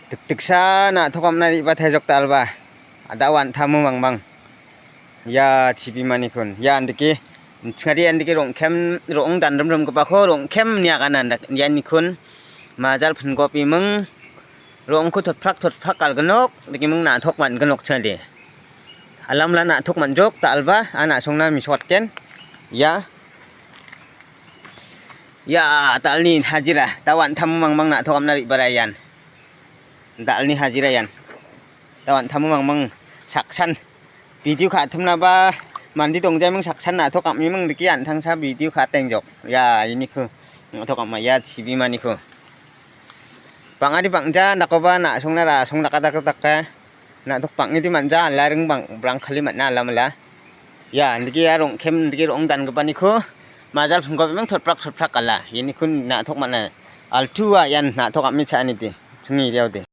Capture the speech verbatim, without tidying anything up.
Dikdiksa na·tok am·na re·bataijok dal·ba. Ada wan·tamo mangmang. Ia chibimanikon. Ia andike. Chingari andike rong·kem, ro·ong danrimrimgipako rong·kem niagana andak. Ianikon majal pingopiming ro·ongko totprak totprak galgnok. Dikiming na·tok man·gnok chingari. Alamla na·tok man·jok dal·ba. A na·songna misokatgen. Ia. Ia, dal·ni hajira. Da wan·tamo mangmang na·tok am·na re·bara ian. Dal·ni hajira ian. Da wan·tamo mangmang saksan. Video ka·timnaba mande dongjaiming saksan na·tok am·iming dike an·tangsa video ka·tengjok. Ia, iniko na·tok am·a ia chibimaniko. Bang·ari bang·ja dakoba na·songna ra·song daka daka daka. Na·tok bang·edi man·ja alaring bang-, brangkali man·a alamala. Ia, indike ia rong·kem indike ro·ong dangipaniko majal pingopiming totprak totprak gala. Ianiko na·tok man·a. Altua ian na·tok am·e cha·anide. Chingni iriaode.